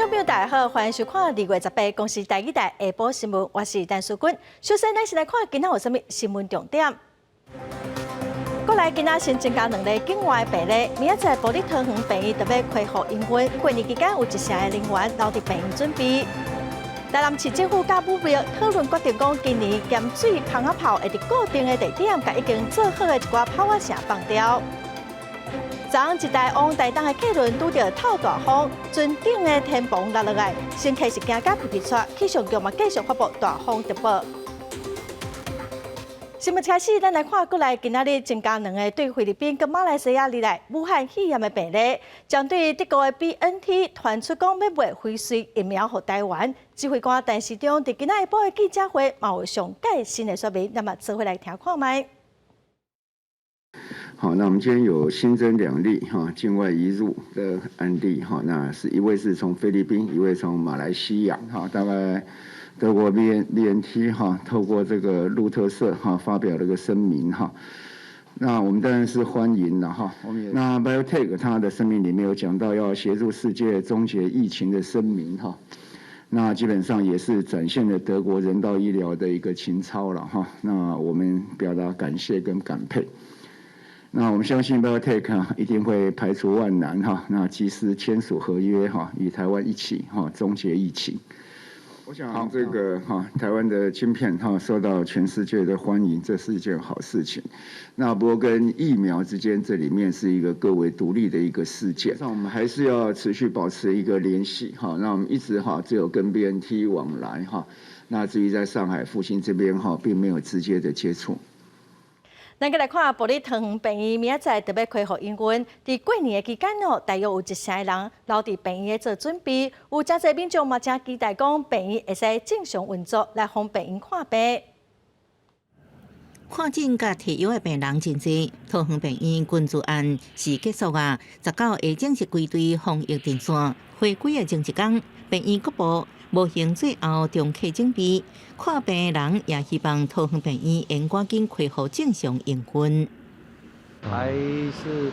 眾朋友大家好，歡迎收看2月18公視台語台下晡新聞，我是陳淑君。首先，咱先來看今仔有啥物新聞重點。國內今仔新增加兩例境外病例，明仔載部立桃園病院著欲恢復營運，過年期間有一成的人員留佇病院準備。台南市政府佮武廟討論決定講，今年鹹水蜂仔炮會佇固定的地點，共已經做好的一寡炮仔城放掉。昨昏一台往台東的客輪拄著透大風，船頂的天棚落落來，乘客是驚甲皮皮掣，氣象局嘛繼續發布大風特報。新聞開始，咱來看國內今仔日增加兩个對菲律賓佮馬來西亞入來武漢肺炎的病例，針對德國的 BNT 傳出講欲賣輝瑞疫苗予台灣，指揮官陳時中佇今仔下晡的記者會嘛有上蓋新的說明，咱嘛做伙來聽看覓。好，那我們今天有新增兩例哈境外移入的案例哈，那是一位是從菲律賓，一位從馬來西亞哈，大概德國 BNT 哈透過這個路透社哈發表了個聲明哈，那我們當然是歡迎了哈。那 BioNTech 它的聲明裡面有講到要協助世界終結疫情的聲明哈，那基本上也是展現了德國人道醫療的一個情操了哈。那我們表達感謝跟感佩。那我們相信 BioNTech 一定會排除萬難哈，那及時簽署合約哈，與台灣一起哈終結疫情。我想這個哈台灣的晶片哈受到全世界的歡迎，這是一件好事情。那不過跟疫苗之間，這裡面是一個各為獨立的一個事件。那我們還是要持續保持一個聯繫哈。那我們一直哈只有跟 BNT 往來哈。那至於在上海復興這邊哈，並沒有直接的接觸。咱閣來看部立桃園病院，明仔載著欲恢復營運。佇過年的期間哦，大約有一成的人留佇病院做準備。有誠濟民眾嘛，誠期待講病院會使正常運作，來予病院看病。看診佮提藥的病人真濟，桃園病院根據按時結束啊，19下正式歸隊防疫陣線，回歸的前一工，病院局部模型最後重啟準備，看病的人也希望桃園病院會趕緊恢復正常營運。還是，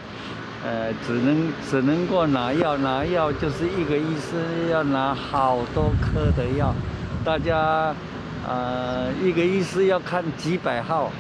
只能夠拿藥，拿藥就是一個醫師要拿好多顆的藥，大家，一個醫師要看幾百號，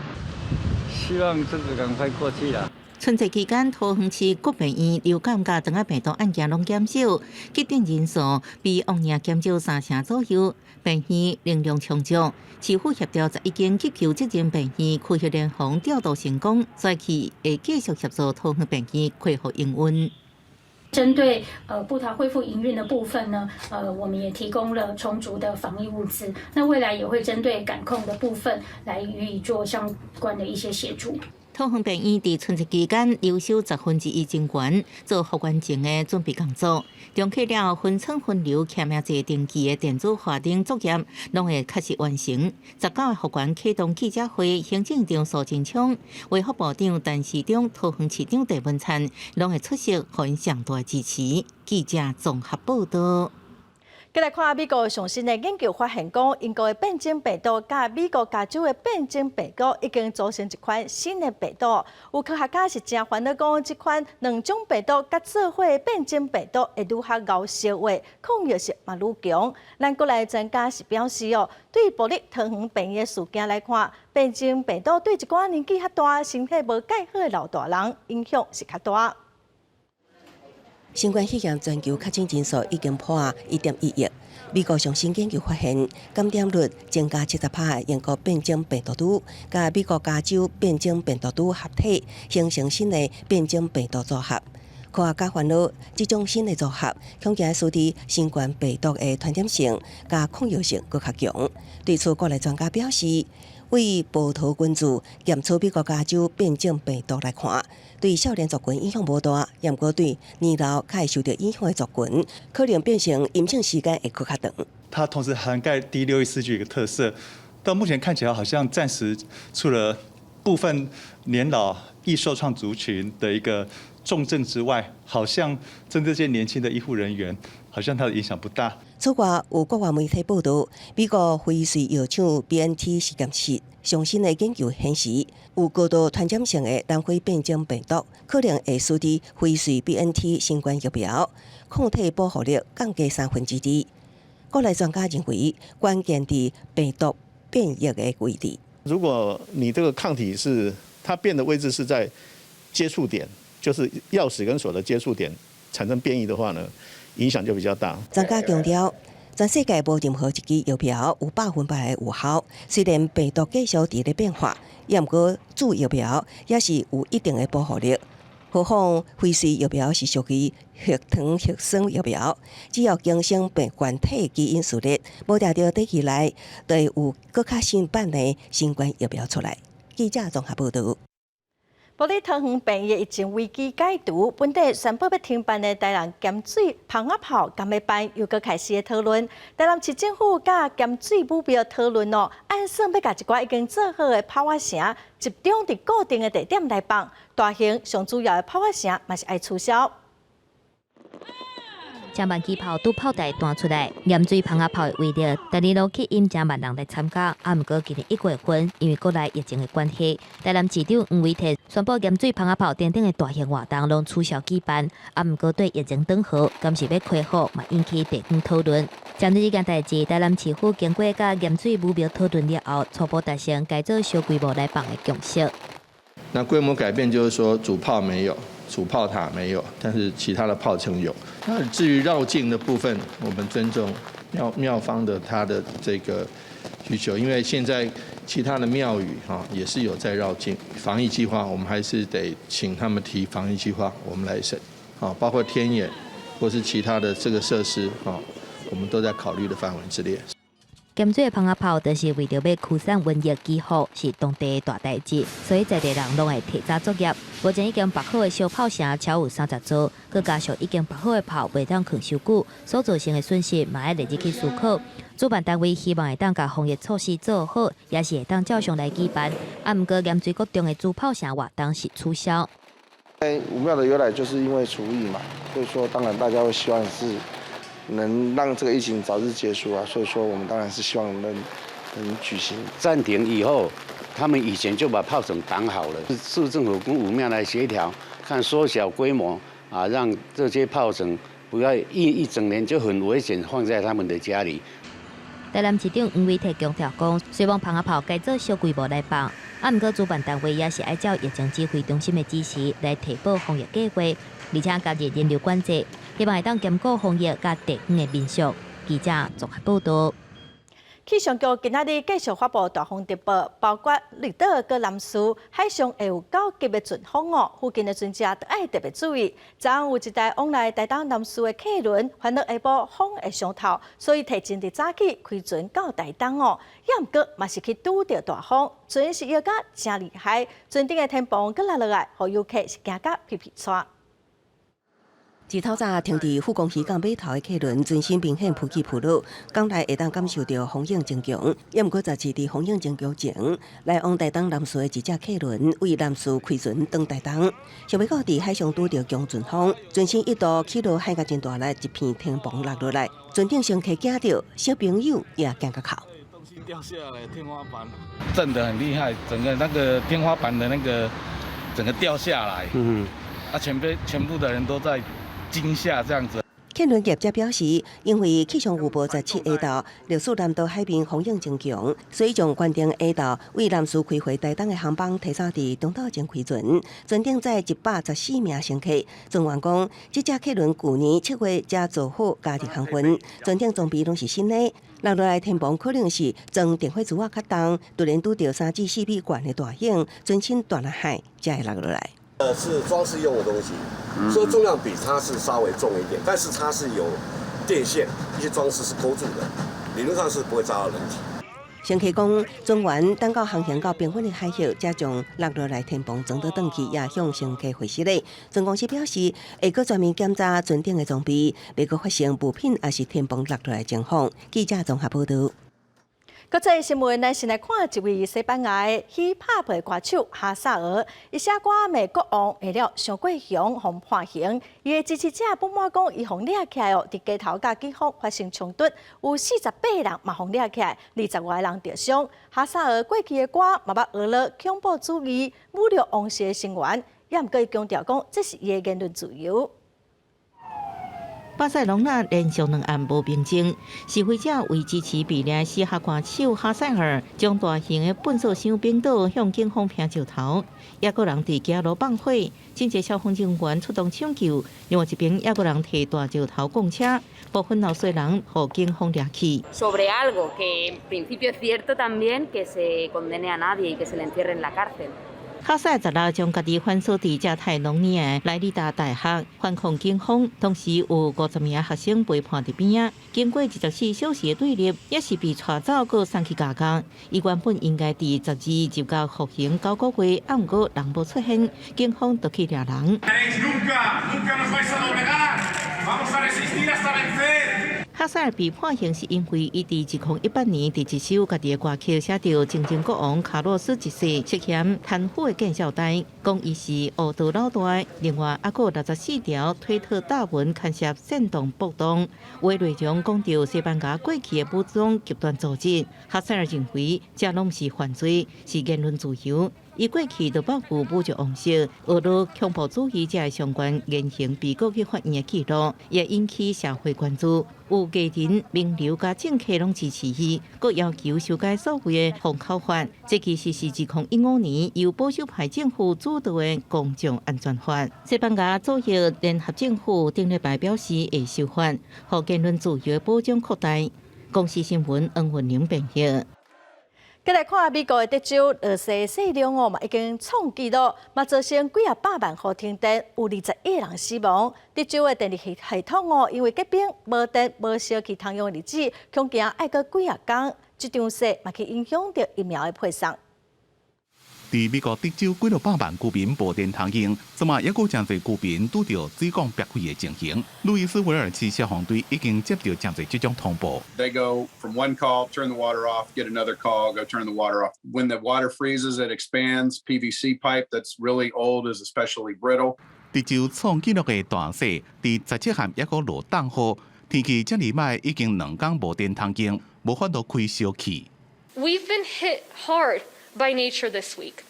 希望這個趕快過去了。春節期間，桃園市各病院流感佮腸仔病毒案件攏減少，急診人數比往年減少三成左右。病院能量充足，市府協調11間急救責任病院區域聯防調度成功，再去會繼續協助桃園病院恢復營運。針對部桃恢復營運的部分呢，我們也提供了充足的防疫物資。那未來也會針對感控的部分來予以做相關的一些協助。桃園病院佇春節期間留守1/10人員做復原前的準備工作，重啟了分層分流簽名制登記的電子化頂作業，攏會確實完成。19個復原啟動記者會，行政長蘇貞昌、衛福部長陳時中、桃園市長鄭文燦，攏會出席，予𪜶上大支持。記者綜合報道。閣來看美國上新的研究發現，講英國的變種病毒佮美國加州的變種病毒已經組成一款新的病毒。有科學家是誠煩惱講，這款兩種病毒佮做伙的變種病毒會愈較𠢕相話，抗藥性嘛愈強。咱國內專家是表示哦，對部立桃園病院的事件來看，變種病毒對一寡年紀較大、身體無蓋好的老大人影響是較大。新冠肺炎全球確診人數已經破1.1億。美國上新研究發現，感染率增加70%的英國變種病毒株，佮美國加州變種病毒株合體，形成新的變種病毒組合。科學家煩惱，這種新的組合恐驚使得新冠病毒的傳染性佮抗藥性閣較強。對此，國內專家表示，對部桃根據檢出美國加州變種病毒來看，對少年族群影響無大，毋過對年老較會受著影響的族群，可能變成陰性時間會閣較長。它同時涵蓋 D614G 一個特色，到目前看起來好像暫時除了部分年老易受創族群的一個重症之外，好像針對這些年輕的醫護人員，好像它的影響不大。此外，有國外媒體報導，美國輝瑞藥廠 BNT 實驗室上新的研究顯示，有高度傳染性的南非變種病毒，可能會使得輝瑞 BNT 新冠疫苗抗體保護力降低二。國內專家認為，關鍵佇病毒變異的位置。如果你這個抗體是它變的位置是在接觸點，就是鑰匙跟鎖的接觸點產生變異的話呢，影響就比較大。專家強調，全世界無任何一支疫苗有100%的有效。雖然病毒繼續佇咧變化，也毋過注疫苗也是有一定的保護力。何況輝瑞疫苗是屬於核糖核酸疫苗，只要更新病原體基因序列，無定著短期內就會有閣較新版的新冠疫苗出來。記者綜合報導。埔里桃園病疫疫情危機解除，本地宣布欲停辦的台南鹹水蜂仔炮敢欲辦，又閣開始的討論。台南市政府佮鹹水武廟討論哦，按算欲共一寡已經做好的炮仔城集中佇固定的地點來放，大型上主要的炮仔城嘛是愛取消。千萬支炮拄炮台彈出來，鹽水蜂仔炮的威力，逐年攏吸引成萬人來參加。啊，毋過今年1月份，因為國內疫情的關係，台南市長黃偉哲宣布鹽水蜂仔炮等等的大型活動攏取消舉辦。啊，毋過對疫情轉好，敢是欲恢復，嘛引起地方討論。針對這件代誌，台南市府經過佮鹽水武廟討論了後，初步達成改做小規模來放的共識。那規模改變就是說，主炮沒有，主炮塔沒有，但是其他的炮城有。那至於繞境的部分，我們尊重廟方的他的這個需求，因為現在其他的廟宇哈也是有在繞境。防疫計劃，我們還是得請他們提防疫計劃，我們來審。啊，包括天眼或是其他的這個設施啊，我們都在考慮的範圍之列。鹹水蜂仔炮就是為著欲驅散瘟疫祈福，是當地的大代誌，所以在地人攏會提早作業。目前已經縛好的燒炮城超有30座，閣加上已經縛好的炮袂當囥傷久，所造成的損失嘛愛列入去思考。主辦單位希望會當共防疫措施做好，也是會當照常來舉辦。啊，毋過鹽水國中的主炮城活動是取消。武廟的由來就是因為除疫嘛，所以說當然大家會希望是能讓這個疫情早日結束啊，所以說我們當然是希望能舉行。暫停以後，他們以前就把炮城擋好了，市政府跟武廟來協調，看縮小規模啊，讓這些炮城不要一整年就很危險，放在他們的家裡。台南市長黃偉哲強調講，雖罔蜂仔炮改做小規模來放，啊，毋過主辦單位也是愛照疫情指揮中心的指示來提報防疫計劃，而且加入人流管制，希望會當兼顧防疫佮地方的民俗。記者綜合報導。氣象局今仔日繼續發布大風特報，包括綠島佮南勢海上會有9級的陣風哦，附近的船隻都愛特別注意。昨昏有一台往來台東南勢的客輪，煩惱下晡風會傷透，所以提前佇早起開船到台東哦。也毋過嘛是去拄著大風，船是搖甲誠厲害，船頂的天棚閣落落來，予遊客是驚甲皮皮剉。自透早停佇富岡漁港碼頭的客輪，船身明顯浮起浮落，港內會當感受著風湧增強。也毋過，十二佇風湧增強前，來往台東南勢的一隻客輪為南勢開船轉台東，想欲到佇海上拄著強陣風，船身一度起落海甲真大力，一片天棚落落來，船頂乘客驚著，小朋友也驚甲哭。東西掉下來，天花板震得很厲害，整個那個天花板的那個整個掉下來，啊，全部的人都在驚嚇這樣子。客輪業者表示，因為氣象預報17下晝歷史南島海面風湧增強，所以將原定下晝為南勢開回台東的航班提早佇中晝前開船。船頂載114名乘客。船員講，這隻客輪舊年7月才做好加入航運，船頂裝備攏是新的。落落來天棚可能是裝電火珠仔較重，突然拄著3至4米懸的大湧，船身斷了海，才會落落來。是裝飾用的東西，所以重量比它是稍微重一點，但是它是有電線，一些裝飾是勾住的，理論上是不會扎到人體。乘客講，船員等到航行到平穩的海域，才將落落來天棚裝倒轉去，也向乘客回釋咧。船公司表示，會閣全面檢查船頂的裝備，袂閣發生物品抑是天棚落落來情況。記者綜合報導。國際新聞，咱先來看一位西班牙的 hip hop 歌手哈薩爾，伊寫歌罵國王，罵了傷過兇，予判刑。伊的支持者不滿講，伊予掠起來哦，佇街頭佮警方發生衝突，有48人嘛予掠起來，20外人著傷。哈薩爾過去的歌嘛捌學了恐怖主義、侮辱王室的成員，也毋過伊強調講，這是伊的言論自由。巴塞隆納連續兩暗無平靜，示威者為支持被掠嘻哈歌手哈塞爾，將大型的糞掃箱反倒向警方擲石頭，抑閣有人佇街路放火，真濟消防人員出動搶救。另外一邊抑閣有人提大石頭摃車，部分鬧事人予警方掠去。 Sobre algo que en principio es cierto también que se condene a nadie y que se le encierre en la cárcel. 哈塞16將家己反鎖佇加泰隆尼亞萊里達大學，反抗警方，同時有50名學生被判佇邊仔。經過24小時的對立，也是被帶走，閣送去監獄。伊原本應該佇12入獄服刑9個月，啊，毋過人無出現，警方就去掠人。 Vamos a resistir hasta vencer. 哈塞爾被判刑是因為伊佇2018年佇一首家己的歌曲寫著前任國王卡洛斯一世涉嫌貪腐的見笑單，講伊是黑道老大。另外，猶閣64條推特大文牽涉煽動暴動，有的內容講著西班牙過去的武裝極端組織。哈塞爾認為這攏毋是犯罪，是言論自由。伊過去就捌有侮辱王室、訛鬧恐怖主義這相關言行被告去法院的記錄，也引起社會關注。有藝人、名流佮政客攏支持伊，閣要求修改所謂的封口法。這其實是2015年由保守派政府主導的公眾安全法。西班牙左翼聯合政府頂禮拜表示會修法，予言論自由的保障擴大。公視新聞黃雲玲編譯。繼來看美國的德州，落雪雪量哦嘛已經創紀錄，嘛造成幾仔百萬戶停電，有21個人死亡。德州的電力系統哦，因為結冰無電無燒氣通用的日子，恐驚愛閣幾仔工。這場雪嘛去影響著疫苗的配送。佇美國德州幾落百萬居民無電通用，這馬猶閣誠濟居民拄著水管爆開的情形。路易斯維爾市消防隊已經接著誠濟這種通報。 They go from one call, turn the water off, get another call, go turn the water off. When the water freezes, it expands. PVC pipe that's really old is especially brittle. 德州創紀錄的大雪，佇17號猶閣落凍雨，天氣遮爾䆀，已經2工無電通用，無法度開燒氣。 We've been hit hard by nature this week,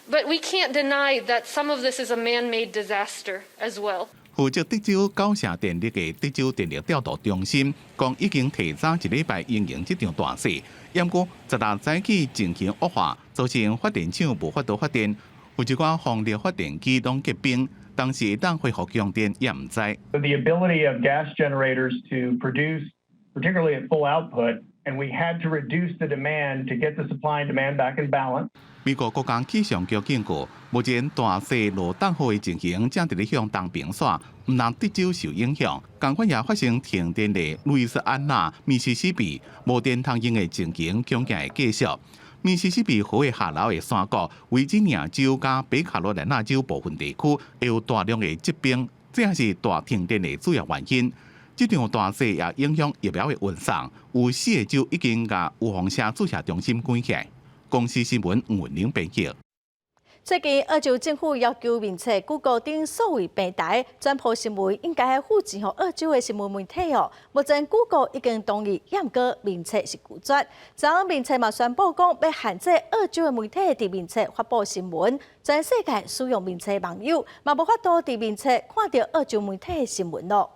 but we can't deny that some of this is a man-made disaster as well. 負責德州九成電力的德州電力調度中心講，已經提早一禮拜因應這場大雪，毋過16早起情形惡化，造成發電廠無法度發電，有一寡風力發電機攏結冰，當時會當恢復供電也毋知。 The ability of gas generators to produce, particularly at full output, and we had to reduce the demand to get the supply and demand back in balance. 美國國家氣象局警告，目前大雪落凍雨的情形正佇咧向東邊徙，毋但德州受影響，仝款也發生停電的路易斯安那、密西西比無電通用的情形，恐驚會繼續。密西西比河的下流的山谷，維吉尼亞州佮北卡羅來納州部分地區會有大量的積冰，這也是大停電的主要原因。這場大雪也影響疫苗的運送，有四個州已經共預防射注射中心關起來。公視新聞吳文玲編譯。最近，澳洲政府要求面冊、Google 等數位平台轉播新聞應該付錢予澳洲的新聞媒體哦。目前，Google 已經同意，毋過面冊是拒絕。昨昏面冊嘛宣布講，欲限制澳洲的媒體佇面冊發布新聞，全世界使用面冊網友嘛無法度佇面冊看著澳洲媒體的新聞囉。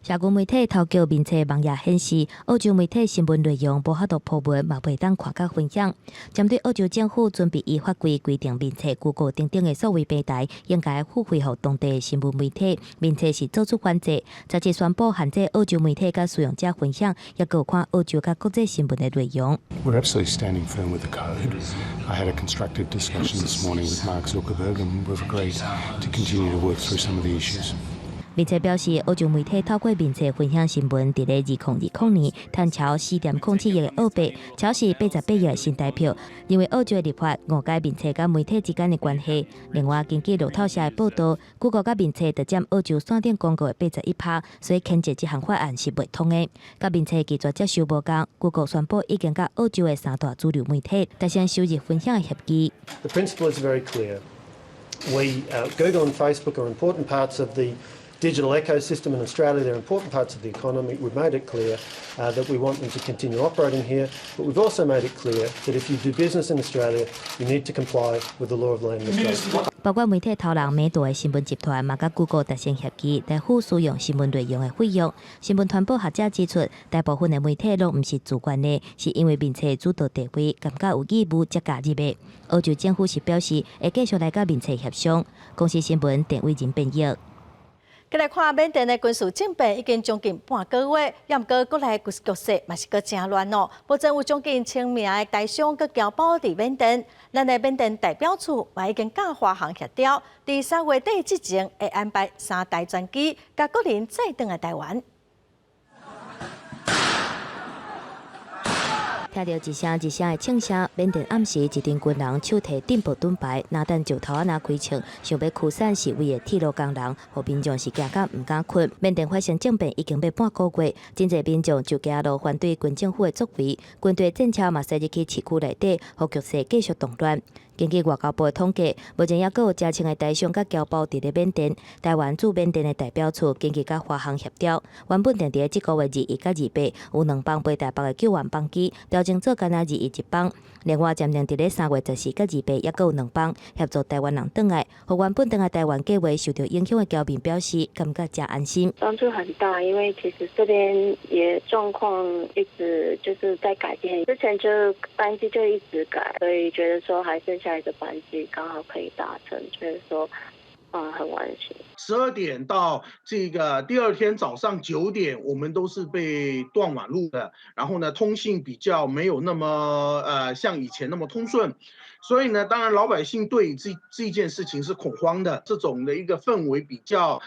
社群媒體頭條面冊網頁顯示，澳洲媒體新聞內容無法度鋪文，嘛袂當看佮分享。針對澳洲政府準備依法規規定面冊、Google 等等的數位平台應該付費予當地新聞媒體，面冊是做出反制，十日宣布限制澳洲媒體佮使用者分享，抑閣有看澳洲佮國際新聞的內容。 We're absolutely standing firm with the code. I had a constructive discussion this morning with Mark Zuckerberg, and we've agreed to continue to work through some of the issues. 面冊表示，澳洲媒體透過面冊分享新聞，佇咧2020年趁超4.07億的澳幣，超是88億的新台票，認為澳洲的立法誤解面冊佮媒體之間的關係。另外，根據路透社的報導，Google 佮面冊就佔澳洲線頂廣告的81%，所以譴責這項法案是袂通的。佮面冊拒絕接受無仝，Google 宣布已經佮澳洲的三大主流媒體達成收入分享的協議。 The principle is very clear. Google and Facebook are important parts of the digital ecosystem in Australia. They're important parts of the economy. We've made it clear that we want them to continue operating here, but we've also made it clear that if you do business in Australia, you need to comply with the law of the land in Australia. 包括媒體頭人美多的新聞集團嘛，佮 Google 達成協議，來付使用新聞內容的費用。新聞傳播學者指出，大部分的媒體攏毋是自願的，是因為面冊主導地位，感覺有義務才加入的。澳洲政府是表示會繼續來佮面冊協商。公視新聞鄧偉仁編譯。過來看緬甸的軍事政變已經將近半個月，也毋過國內局勢嘛是閣誠亂哦。目前有將近1000名的台商佮僑胞佇緬甸，咱的緬甸代表處嘛已經佮華航協調，佇3月底之前會安排三台專機，共國人載轉來台灣。聽著一聲一聲的槍聲，緬甸暗時一陣軍人手提鎮暴盾牌，拿彈石頭仔若開槍，想欲驅散示威的鐵路工人，予民眾是驚甲毋敢睏。緬甸發生政變已經欲半個月，真濟民眾就行路反對軍政府的作為，軍隊戰車嘛駛入去市區內底，予局勢繼續動亂。根據外交部的統計，目前猶閣有誠千个台商佮僑胞佇咧緬甸。台灣駐緬甸的代表處緊急佮華航協調，原本定佇咧這個月21佮28有兩班飛台北的救援班機，調整做干焦21一班。另外，暫定佇咧3月14佮28，猶閣有兩班協助台灣人轉來，予原本轉來台灣計畫受著影響的僑民表示，感覺誠安心。幫助很大，因為其實這邊也狀況一直就是在改變，之前就班機就一直改，所以覺得說還剩下一個班機剛好可以搭乘，就是說，很安心。 12點到這個第二天早上9點，我們都是被斷網路的，然後呢，通信比較沒有那麼像以前那麼通順，所以呢，當然老百姓對這件事情是恐慌的，這種的一個氛圍比較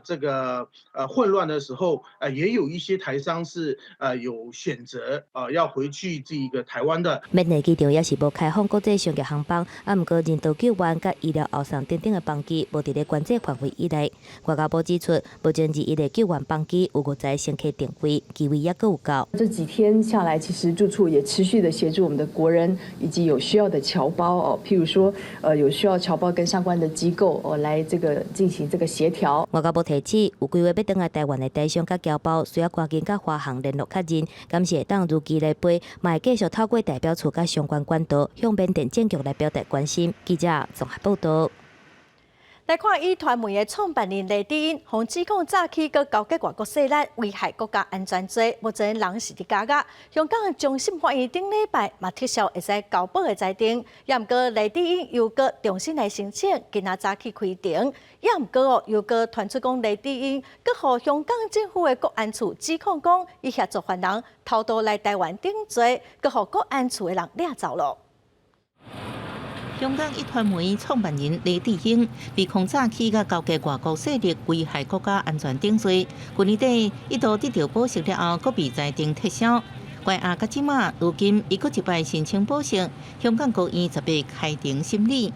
這個混亂的時候，也有一些台商是有選擇要回去這個台灣的。緬甸機場猶是無開放國際商業航班，啊，毋過人道救援佮醫療後送等等的班機無佇咧管制範圍以內。外交部指出，目前21个救援班機有五十个乘客訂位，機位猶閣有夠。這幾天下來，其實駐處也持續的協助我們的國人以及有需要的僑胞哦，譬如說，有需要僑胞跟相關的機構哦，來這個進行這個協調。外交部提醒，有規劃欲轉來台灣的台商佮僑胞，需要趕緊佮華航聯絡確認，敢是會當如期來飛，嘛會繼續透過代表處佮相關管道向緬甸政局來表達關心。記者綜合報導。來看壹傳媒的創辦人黎智英，予指控早起閣勾結外國勢力，危害國家安全罪，目前人是佇監獄。香港終審法院頂禮拜嘛撤銷會使交保的裁定，也毋過黎智英又閣重新來申請，今仔早起開庭，也毋過哦又閣傳出講黎智英閣予香港政府的國安處指控講，伊協助犯人偷渡來台灣頂罪，閣予國安處的人掠走囉。香港壹傳媒創辦人黎智英被控早起佮勾結外國勢力危害國家安全等罪，去年底一度得著保釋了後，閣被裁定撤銷。關押到這馬，如今伊閣一擺申請保釋，香港高院18開庭審理。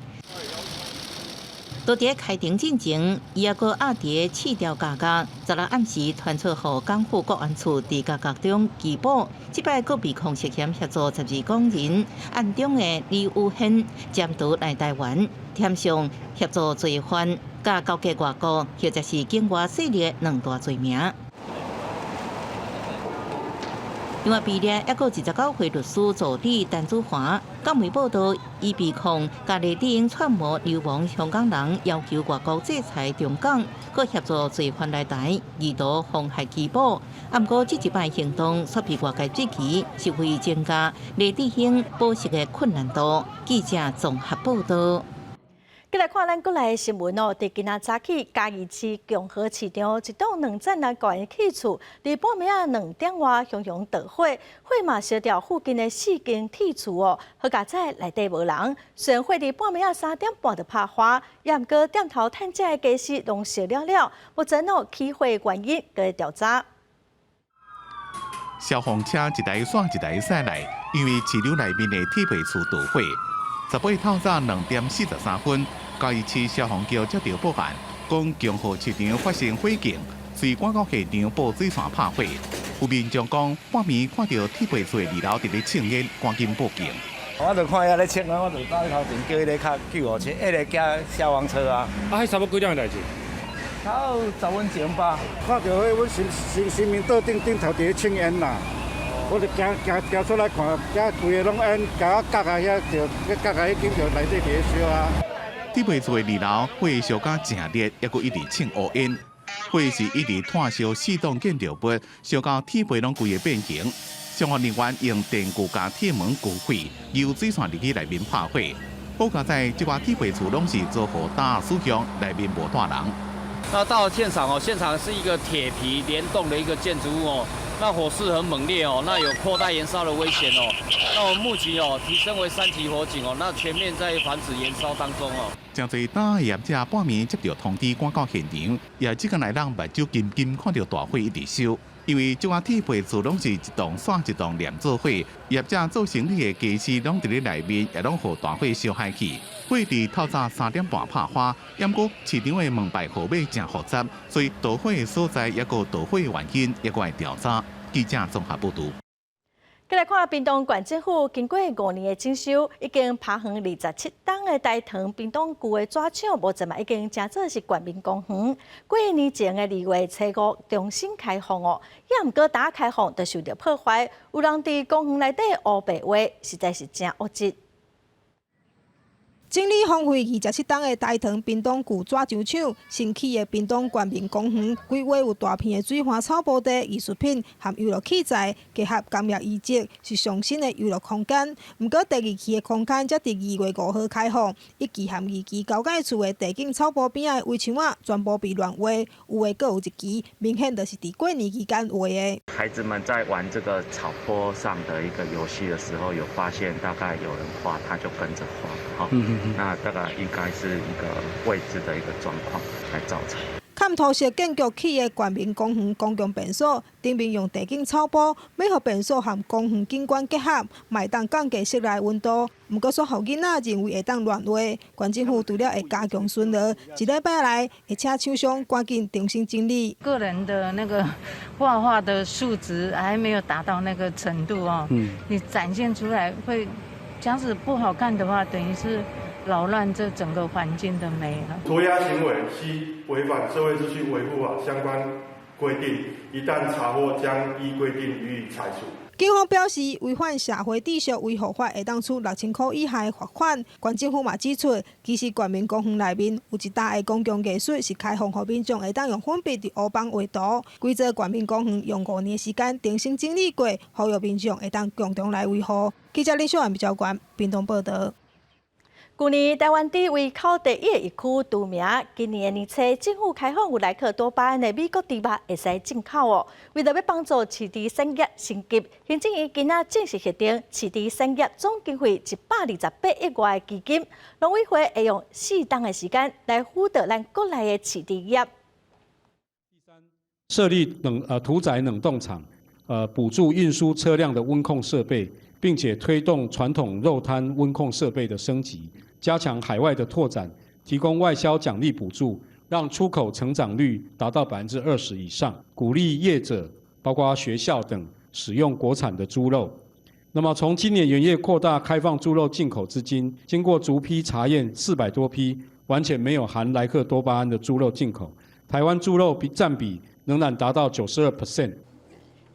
佇咧開庭進前，伊猶閣押佇試調監獄。16暗時傳出予港府國安處佇監獄中羈捕，這擺閣被控涉嫌協助12港人案中的李宇軒潛逃來台灣，添上協助罪犯、佮勾結外國或者是境外勢力兩大罪名。另外，被掠猶閣29歲律師助理陳梓華，港媒報道，伊被控佮黎智英串謀流亡香港人，要求外國制裁中港，閣協助罪犯來台，意圖妨害羈捕。啊，毋過這一擺行動卻被外界質疑，是為增加黎智英保釋的困難度。記者綜合報道。繼來看咱國內的新聞哦，佇今仔早起，嘉義市共和市場一棟兩層的高起厝，佇半暝仔2點外熊熊著火，火嘛燒著附近的四間鐵厝哦，好佳哉內底無人。雖然火佇半暝仔3點半就拍花，也毋過店頭趁食的家私攏燒了了。目前哦，起火原因閣咧調查。消防車一台煞一台駛來，因為市場內面的鐵皮厝著火。18透早2點43分，嘉義市消防局接到報案，講共和市場發生火警，隨趕到現場布水線拍火。有民眾講，半暝看著鐵皮厝二樓佇咧衝煙，趕緊報警。我就看遐咧衝啊，我就走去頭前叫彼个較救護車，彼个叫消防車啊。啊，彼差不多幾點的代誌？差不多10分鐘吧。看著彼阮神神明桌頂頂頭佇咧衝煙啦。我就行行行出來看，遐規个攏煙，共我角仔遐就，角仔彼間就內底佇咧燒啊。鐵皮厝的二樓火燒甲誠烈，猶閣一直衝烏煙，火是一直湠燒四棟建築物，燒到鐵皮攏規个變形。消防人員用電鋸共鐵門鋸開，由水線入去內面拍火。好佳哉，這寡鐵皮厝攏是租予搭使用，內面無蹛人。那到了現場哦，現場是一個鐵皮連棟的一個建築物哦，那火勢很猛烈哦，那有擴大延燒的危險哦。那我們目前哦提升為三級火警哦，那全面在防止延燒當中哦。誠濟搭業者半暝接到通知，趕到現場，也這個來人目睭金金看著大火一直燒。因為這寡鐵皮厝攏是一棟煞一棟連做伙，業者做生意的家私攏佇咧內面，也攏予大火燒害去。火佇透早3點半拍花，毋過市場的門牌號碼誠複雜，所以著火的所在抑閣著火的原因，猶閣愛調查。記者綜合報導。繼來看屏東縣政府經過5年的整修，已經拍園27冬的大塘屏東舊的紙廠，目前嘛已經成做是縣民公園。幾年前的2月初5重新開放哦，也毋過打開放就受著破壞，有人佇公園內底烏白畫，實在是誠惡質。整理荒廢27冬的大塘屏東舊紙張廠，新起的屏東縣民公園，規劃有大片的水花草坡地、藝術品和遊樂器材，結合工業遺跡，是上新的遊樂空間。毋過第二期的空間才佇2月5號開放，一期和二期交界處的地景草坡邊仔的圍牆仔全部被亂畫，有的閣有一期，明顯就是佇過年期間畫的。孩子們在玩這個草坡上的一個遊戲的時候，有發現大概有人畫，他就跟着畫，哈。那大概應該是一個位置的一個狀況來造成。崁塗色建築起的縣民公園公共便所，頂面用地景草坡，欲予便所和公園景觀結合，嘛會當降低室內溫度。毋過，煞予囡仔認為會當亂畫。縣政府除了會加強巡邏，一禮拜內會請廠商趕緊重新整理。個人的那個畫畫的素質還沒有達到那個程度哦。你展現出來會，假使不好看的話，等於是擾亂這整個環境的美了。塗鴉行為係違反社會秩序維護法相關規定，一旦查獲，將依規定予以拆除。警方表示，違反社會秩序維護法會當處6000箍以下的罰款。縣政府嘛指出，其實縣民公園內面有一搭的公共藝術是開放予民眾會當用粉筆佇烏板畫圖。規座縣民公園用5年時間重新整理過，呼籲民眾會當共同來維護。記者林小婉比較關屏東報導。舊年台灣豬為口第一的疫區除名，今年的年初政府開放有萊克多巴胺的美國豬肉會使進口哦。為著欲幫助飼豬產業升級，行政院今仔正式核定飼豬產業總經費128億外的基金，農委會會用4冬的時間來輔導咱國內的飼豬業。設立屠宰冷凍廠，補助運輸車輛的溫控設備，並且推動傳統肉攤溫控設備的升級。加強海外的拓展，提供外銷獎勵補助，讓出口成長率達到20%以上。鼓勵業者，包括學校等，使用國產的豬肉。那麼從今年元月擴大開放豬肉進口至今，經過逐批查驗400多批，完全沒有含萊克多巴胺的豬肉進口。台灣豬肉比佔比仍然達到92%。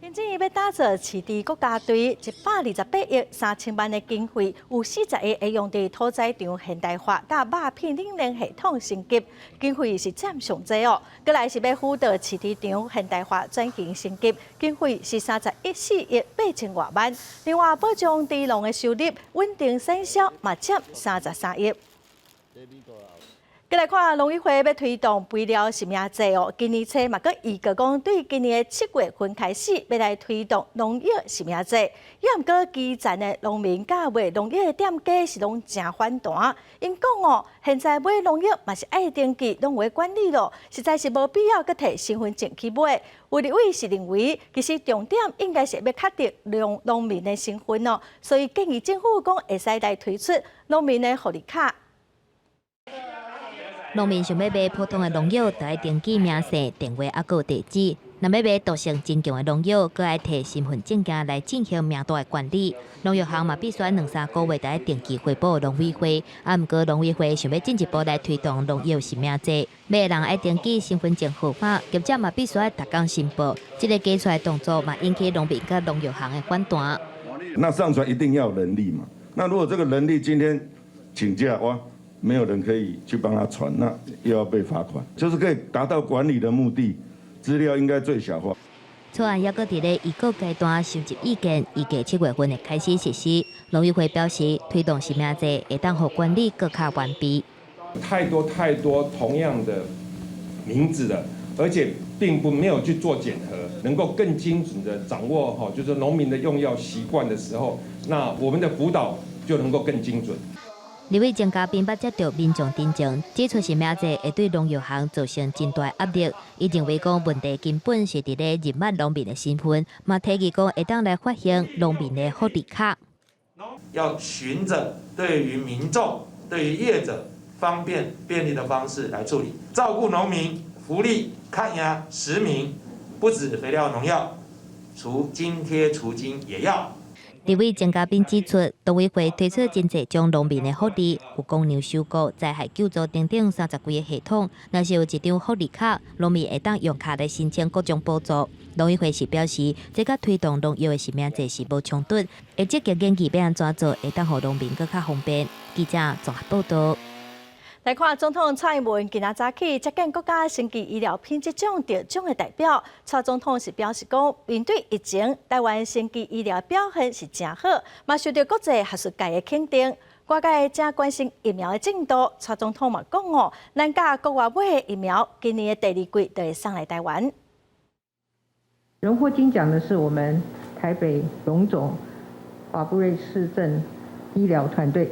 行政院欲打造飼豬國家隊，128億3000萬的經費，有40億會用佇屠宰場現代化、佮肉品冷鏈系統升級，經費是佔上濟哦。閣來是欲輔導飼豬場現代化轉型升級，經費是31.4億8千外萬。另外，保障豬農的收入，穩定產銷嘛佔33億。過來看農委會欲推動肥料實名制哦，今年初嘛閣預告講，對今年的7月份開始，欲來推動農藥實名制。也毋過基層的農民佮賣農藥的店家是攏誠反彈，𪜶講哦，現在買農藥嘛是愛登記，攏有管理咯，實在是無必要閣提身份證去買。有立委是認為，其實重點應該是欲確定農民的身份哦，所以建議政府講會使來推出農民的福利卡。農民想欲買普通的農藥，就愛登記名姓、電話猶閣有地址。若欲買毒性真強的農藥，閣愛提身份證件來進行名單的管理。農藥行嘛必須兩三個月就愛定期匯報農委會。啊，毋過農委會想欲進一步來推動農藥實名制，買的人愛登記身份證號碼，業者嘛必須愛逐工申報。這个加出來動作嘛引起農民佮農藥行的反彈。那上傳一定要人力嘛？那如果這個人力今天請假，哇，沒有人可以去幫他傳，那又要被罰款，就是可以達到管理的目的，資料應該最小化。草案猶閣佇咧預告階段收集意見，預計7月份會開始實施。農委會表示，推動實名制會當予管理閣較完備。太多太多同樣的名字的，而且並不沒有去做檢核，能夠更精準的掌握哈，就是農民的用藥習慣的時候，那我們的輔導就能夠更精準。立委鍾嘉賓捌接著民眾陳情，指出實名制會對農藥行造成真大壓力。伊認為講問題根本是佇咧認捌農民的身份，嘛提議講會當來發行農民的福利卡。要循著對於民眾、對於業者方便便利的方式來處理，照顧農民福利，較贏實名，不止肥料農藥，除津貼除金也要。立委鍾嘉賓指出，農委會推出真濟種農民的福利，有公糧收購、災害救助等等30幾个系統。若是有一張福利卡，農民會當用卡來申請各種補助。農委會是表示，這佮推動農藥的實名制是無衝突，會積極研究欲按怎做，會當予農民閣較方便。記者綜合報導。來看總統蔡英文今仔早起接見國家生技醫療品質獎得獎的代表。蔡總統是表示講，面對疫情，台灣生技醫療表現是誠好，嘛受著國際學術界的肯定。外界誠關心疫苗的進度，蔡總統嘛講哦，咱佮國外買的疫苗，今年的第二季就會送來台灣。榮獲金獎的是我們台北榮總法布瑞氏症醫療團隊。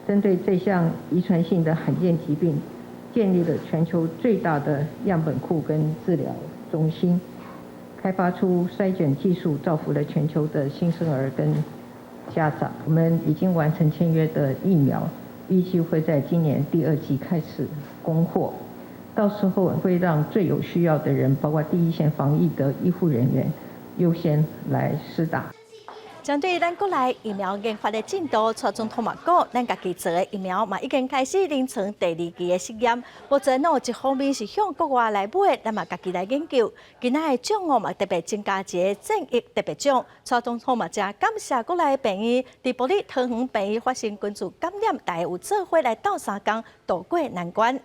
針對這項遺傳性的罕見疾病，建立了全球最大的樣本庫跟治療中心，開發出篩檢技術，造福了全球的新生兒跟家長。我們已經完成簽約的疫苗，預計會在今年第二季開始供貨，到時候會讓最有需要的人，包括第一線防疫的醫護人員，優先來施打。針對咱國內疫苗研發的進度，蔡總統嘛講，咱家己做的疫苗嘛已經開始臨床第二期的實驗。目前喏，一方面是向國外來買，咱嘛家己來研究。今仔的獎哦嘛特別增加一个戰役特別獎。蔡總統嘛誠感謝國內病院，佇埔里桃園病院發生群聚感染，大家有做伙來鬥相共渡過難關。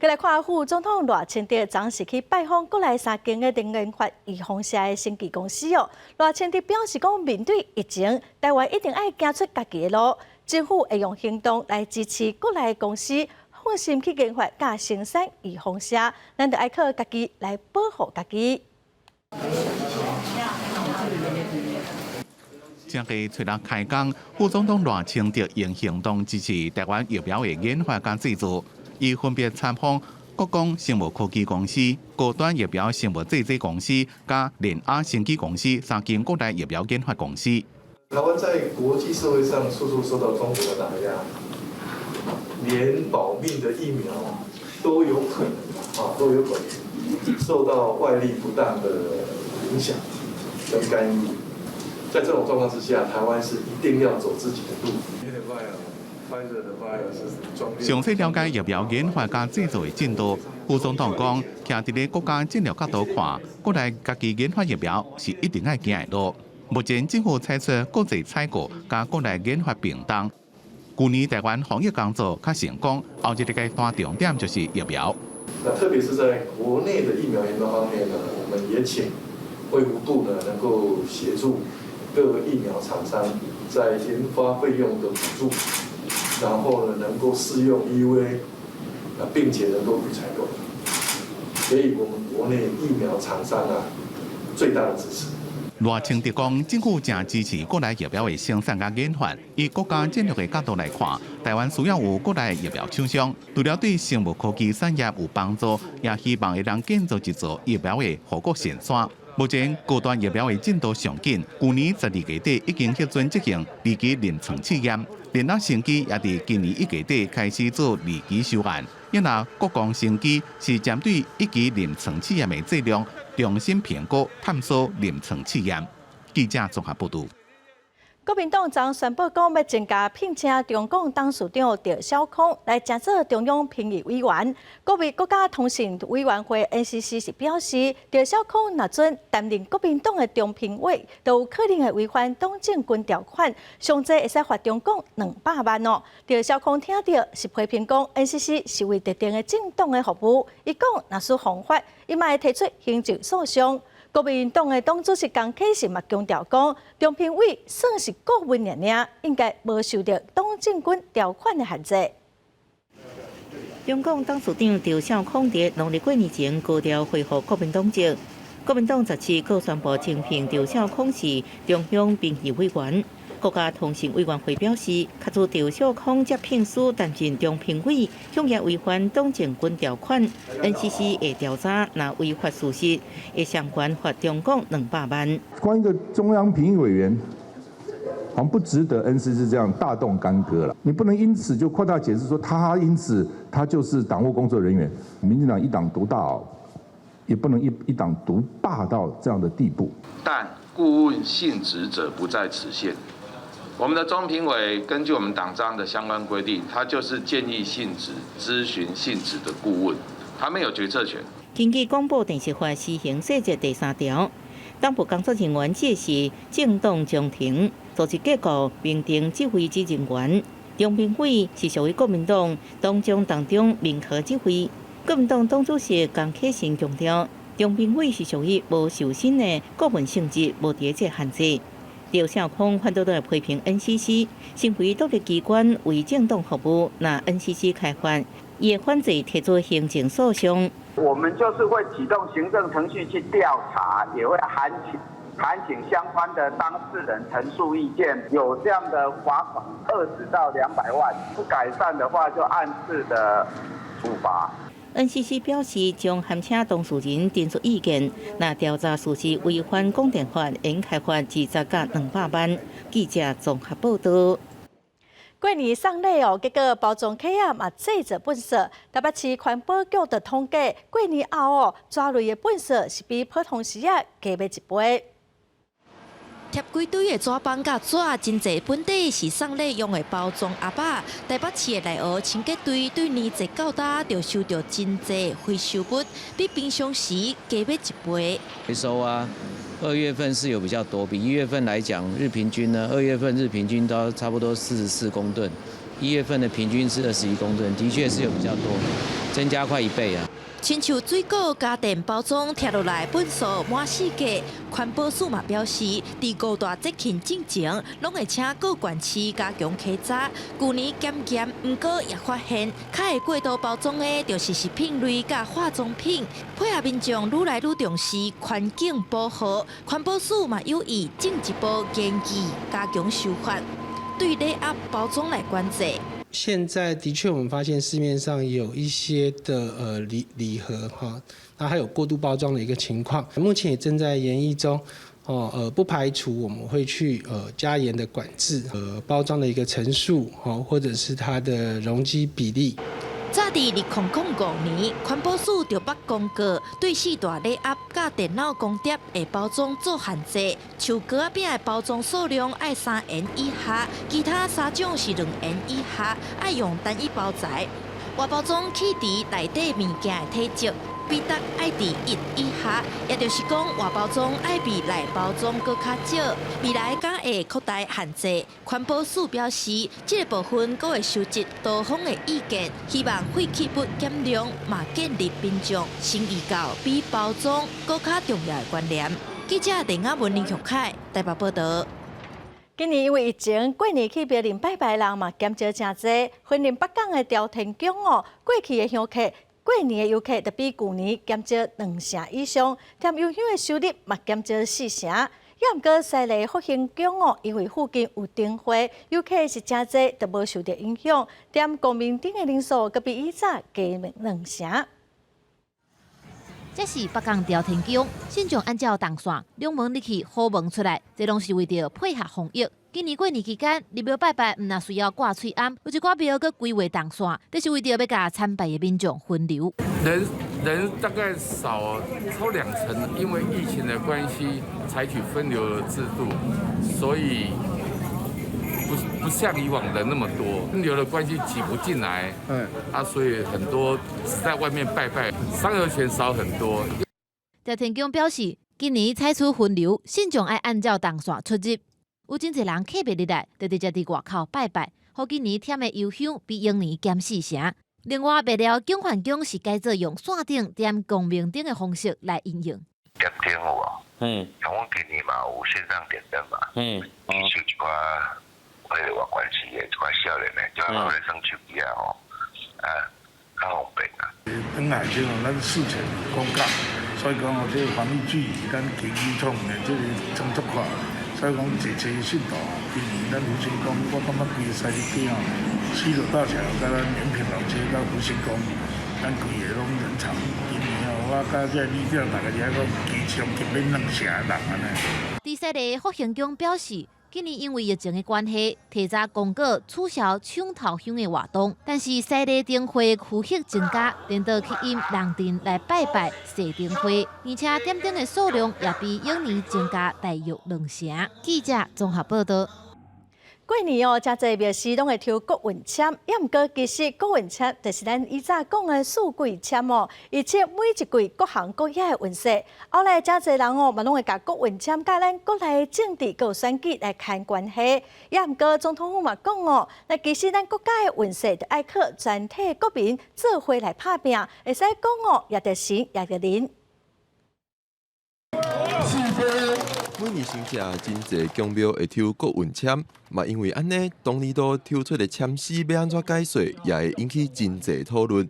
過來看副總統賴清德昨時去拜訪國內三間的研發預防射的生技公司哦。賴清德表示講，面對疫情，台灣一定愛行出家己的路，政府會用行動來支持國內公司，放心去研發佮生產預防射，咱就愛靠家己來保護家己。這个初六開工，副總統賴清德用行動支持台灣疫苗的研發佮製造。伊分別參訪國光生物科技公司、高端疫苗生物製劑公司、佮聯亞生技公司三間國內疫苗研發公司。台灣在國際社會上處處受到中國的打壓，連保命的疫苗都有可能啊，都有可能受到外力不當的影響跟干預。在這種狀況之下，台灣是一定要走自己的路。詳細了解疫苗研發佮製造的進度，副總統講，徛佇咧國家戰略角度看，國內家己研發疫苗是一定愛行的路。目前政府採取國際採購佮國內研發並重。舊年台灣防疫工作較成功，後一个階段重點就是疫苗。那特別是在國內的疫苗研發方面呢，我們也請衛福部呢能夠協助各個疫苗廠商在研發費用的補助。然後呢能夠適用 EUA，並且能夠預採購，給予我們國內疫苗廠商啊最大的支持。賴清德講，政府誠支持國內疫苗的生產佮研發。以國家戰略的角度來看，台灣需要有國內疫苗廠商，除了對生物科技產業有幫助，也希望會當建造一座疫苗的護國神山。目前高端疫苗的進度上緊，舊年12月底已經核准執行二期臨床試驗，聯合生技也佇今年1月底開始做二期收案。因為國光生技是針對一期臨床試驗的劑量重新評估探索臨床試驗。記者綜合報道。國民黨昨宣布講，欲增加聘請中共董事長趙小康來正做中央評議委員。國家通信委員會 NCC 是表示，趙小康若准擔任國民黨的中評委，都有可能會違反黨政軍條款，上濟會使罰中共200萬哦。趙小康聽著是批評講，NCC 是為特定的政黨的服務，伊講若屬犯法，伊嘛會提出行政訴訟。國民黨的黨主席江啟臣嘛強調講，中評委算是顧問爾爾，應該無受著黨政軍條款的限制。中共董事長趙少康佇農曆過年前高調恢復國民黨籍。國民黨17閣宣布徵聘趙少康是中央評議委員。國家通信委員會表示，假使趙少康接聘書擔任中評委，恐驚違反黨政軍條款，NCC 會調查，若違法屬實，會相關罰中共200萬。關於一個中央評議委員，好像不值得 NCC 這樣大動干戈了。你不能因此就擴大解釋說，他因此他就是黨務工作人員。民進黨一黨獨大，也不能一黨獨霸到這樣的地步。但顧問性質者不在此限。我們的中評委根據我們黨章的相關規定，他就是建議性質、諮詢性質的顧問，他沒有決策權。根據廣播電視法施行細則第三條，黨部工作人員只是政黨中庭組織結構評定指揮之人員，中評委是屬於國民黨黨章當中明確指揮。國民黨黨主席江啟臣強調，中評委是屬於無受薪的顧問性質，無佇這限制。趙少康反倒來批評 NCC，身為獨立機關為政黨服務，若 NCC 開罰，伊會反制提出行政訴訟。我們就是會啟動行政程序去調查，也會函請相關的當事人陳述意見，有這樣的罰款20到200萬，不改善的話就按次的處罰。 NCC 表示將函請當事人陳述意見，若調查屬實違反廣電法，應開罰20到200萬。記者綜合報道。過年送禮哦，結果包裝盒仔嘛製造垃圾。台北市環保局的統計，過年後哦，紙類的垃圾是比普通時仔加欲一倍。貼幾堆的紙板佮紙，真濟本底是送禮用的包裝盒仔。台北市的內湖清潔隊對年節到今就收著真濟回收物，比平常時加欲一倍。回收啊，2月份是有比較多，比1月份來講，日平均呢，2月份日平均都差不多44公噸，1月份的平均是21公噸，的確是有比較多，增加快一倍啊。親像水果、家電包裝拆落來，糞埽滿世界。環保署嘛表示，佇五大節慶進前，攏會請各縣市加強稽查。舊年檢驗，毋過也發現，較會過度包裝的，就是食品類佮化妝品。配合民眾愈來愈重視環境保護，環保署嘛有意進一步研究加強修法，對禮盒包裝來管制。現在的確，我們發現市面上有一些的禮盒哈，那還有過度包裝的一個情況，目前也正在研議中，哦不排除我們會去加嚴的管制包裝的一個層數，或者是它的容積比例。早佇2005年，環保署就捌公告，對四大禮盒佮電腦光碟的包裝做限制，像糕仔餅的包裝數量愛3元以下，其他三種是2元以下，愛用單一包材。外包裝棄置內底物件的體積比值愛佇1以下，也就是講外包裝愛比內包裝閣較少。未來敢會擴大限制？環保署表示，這個部分閣會收集多方的意見，希望廢棄物減量，嘛建立民眾心意到比包裝閣較重要的觀念。記者鄧亞文、林玉凱台北報道。今年因為疫情，過年去廟裡拜拜人嘛減少誠濟。雲林北港的朝天宮哦，過去的香客，過年的遊客就比舊年減少兩成以上，添油香的收入嘛減少四成。也毋過西麗福興宮哦，因為附近有燈會，遊客是誠濟，就無受著影響。點光明燈的人數閣比以早加兩成。這是北港朝天宮，信眾按照動線，兩門入去，虎門出來，這攏是為著配合防疫。今年過年期間，入廟拜拜，毋若需要掛喙罨，有一寡廟閣規劃動線，這是為著欲共參拜的民眾分流。人大概少超兩成，因為疫情的關係，採取分流的制度，所以不像以往人那麼多，分流的關係擠不進來，啊，所以很多只在外面拜拜，香油錢少很多。朝天宮表示，今年採取分流，信眾愛按照動線出入，有真濟人客袂入來，就直接佇外口拜拜。予今年添的油香比往年減四成。另外，麥寮景範宮是改做用線頂點光明燈的方式來營運。點燈有無？像阮今年嘛有線上點燈嘛。去收一寡彼个外縣市的一寡少年的，就咱咧耍手機啊吼，啊，較方便啊。本來就咱事前公告，所以講哦，這個防疫距離咱勤舉創的這個增足快，所以講濟濟信徒，今年咱福興宮，我感覺規个西日街吼，西螺大橋佮咱延平老街到福興宮，咱規个攏人潮。今年哦，我佮這个里長大概遮講加將近欲兩成人按呢。佇西麗福興宮表示，今年因為疫情的關係，提早公告取消搶頭香的活動，但是西麗燈會區域增加，顛倒吸引人陣來拜拜踅燈會，而且點燈的數量也比往年增加大約兩成。記者綜合報道。過年哦，誠濟廟寺攏會抽國運籤，也毋過其實國運籤就是咱以早講的四季籤哦，預測每一季各行各業的運勢。後來誠濟人哦，嘛攏會共國運籤佮咱國內的政治佮選舉來牽關係。也毋過總統府嘛講哦，那其實咱國家的運勢就愛靠全體國民做伙來拍拚，會使講哦，也著神也著人。每年春節真濟宮廟會抽國運籤，嘛因為按呢，當年度抽出的籤詩欲按怎解說，也會引起真濟討論。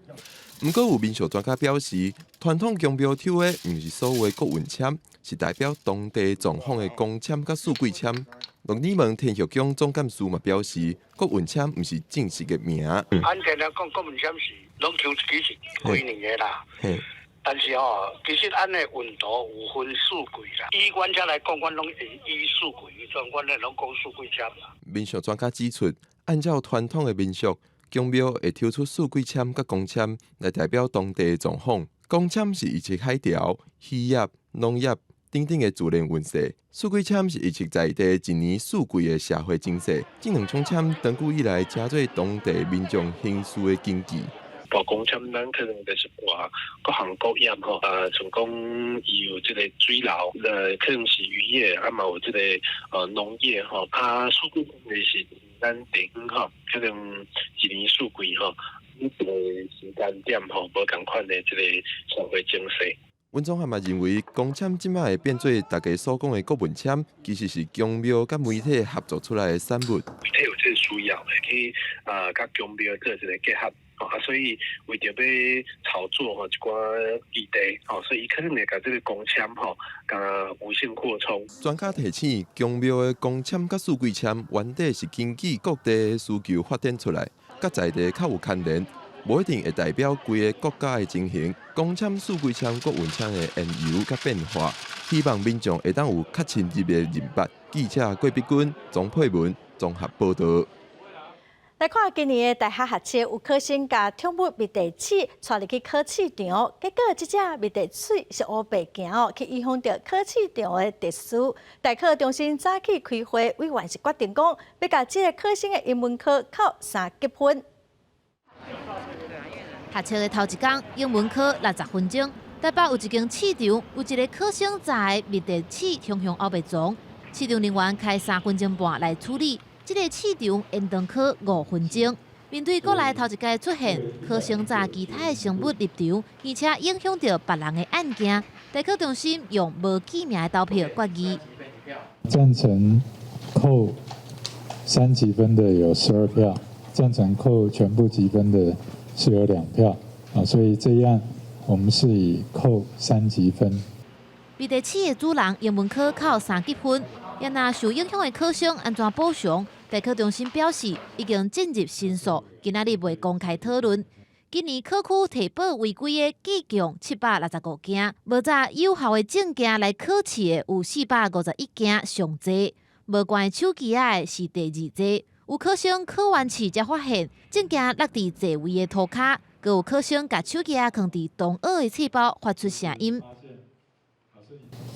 毋過有民俗專家表示，傳統宮廟抽的毋是所謂國運籤，是代表當地狀況的公籤佮四季籤。鹿耳門天后宮總幹事嘛表示，國運籤毋是正式的名。按這來講，國運籤是攏抽一支是幾年的啦。但是吼，其實按的運途有分四季啦。以阮遮來講，阮攏會以四季，所以阮咧攏講四季籤啦。民俗專家指出，按照傳統的民俗，宮廟會抽出四季籤佮公籤來代表當地的狀況。公籤是預測海潮、漁業、農業等等的自然運勢；四季籤是預測在地一年四季的社會情勢。這兩種籤長久以來成做當地民眾行事的根據。掛公籤，咱可能就是掛各行各業吼，像講伊有這個水流，可能是漁業，啊嘛有這個農業吼，啊四季就是咱地方吼，可能一年四季吼，每一個時間點吼，無仝款的這個社會情勢。阮總還嘛認為，公籤這擺會變做大家所講的國運籤，其實是宮廟佮媒體合作出來的產物。媒體有這個需要，會去佮宮廟做一個結合。啊，所以為著欲炒作吼一寡議題，吼，所以伊可能會共這個公籤吼，共無限擴充。專家提醒，宮廟的公籤佮四季籤，原底是根據各地的需求發展出來，佮在地較有牽連，無一定會代表規个國家的情形。公籤、四季籤、國運籤的緣由佮變化，希望民眾會當有較深入的認捌。記者郭碧君、鍾佩文綜合報導。來看今年的大學學測，有考生共寵物迷地鼠帶入去考試場，結果這隻迷地鼠是烏白行哦，去影響著考試場的秩序。大考中心早起開會，委員是決定講，欲共這个考生的英文科扣三級分。學測的頭一工，英文科60分鐘，台北有一間試場，有一个考生載迷地鼠雄雄烏白傱，試場人員開3分鐘半來處理。這个試場延長考5分鐘。面對國內頭一擺出現考生載其他的生物入場，而且影響著別人的案件，大考中心用無記名的投票決議。贊成扣三級分的有12票，贊成扣全部級分的是有2票啊，所以這樣我們是以扣三級分。美麗市的主人英文科扣三級分，也若受影響的考生按怎補償？大考中心表示已經進入申訴，今仔日袂公開討論。今年考區提報違規的計共765件，無紮有效的證件來考試的有451件，上濟。無關手機仔的是第二濟。有考生考完試才發現證件落佇座位的塗跤，閣有考生共手機仔囥佇同學的冊包，發出聲音。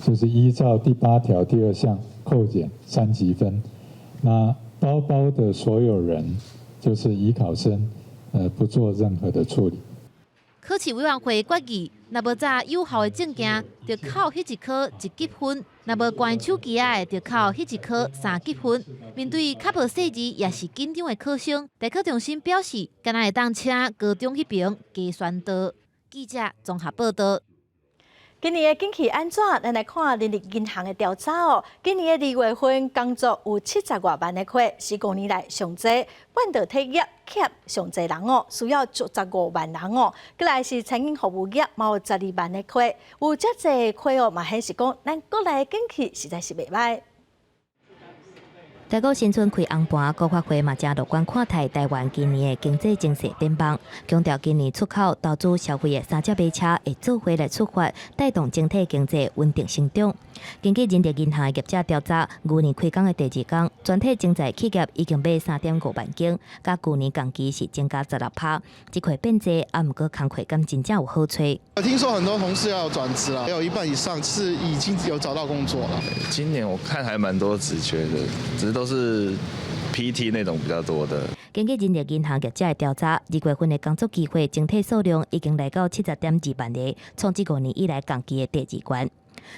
就是依照第八條第二項扣減三級分。那包包的所有人就是乙考生，不做任何的處理。考試委員會決議，若無紮有效的證件，就扣彼一科一級分；若無關手機仔的，就扣彼一科三級分。面對較無細膩也是緊張的考生，大考中心表示，敢若會當請高中彼爿加宣導。記者綜合報道。今年的景氣按怎？咱來看人力銀行的調查哦。今年的二月份工作有70外萬个缺，是5年來上濟。半導體業欠上濟人哦，需要15萬人哦。閣來是餐飲服務業，嘛有12萬个缺，有遮濟缺哦，嘛顯示講咱國內的景氣實在是袂䆀。台股新春開紅盤，國發會嘛誠樂觀看待台灣今年的經濟情勢展望，強調今年出口、投資、消費的三隻馬車會做伙來出發，帶動整體經濟穩定成長。根據人力銀行業者調查，牛年開工的第二工，全體潛在企業已經買3.5萬間，佮舊年同期是增加16%。職缺變濟，啊，毋過工課敢真正有好揣。聽說很多同事要轉職了，有一半以上是已經有找到工作了。今年我看還蠻多職缺的，只是都是 PT 那種比較多的。根據人力銀行業者的調查，二月份的工作機會整體數量已經來到70.2萬個，創這5年以來同期的第二懸。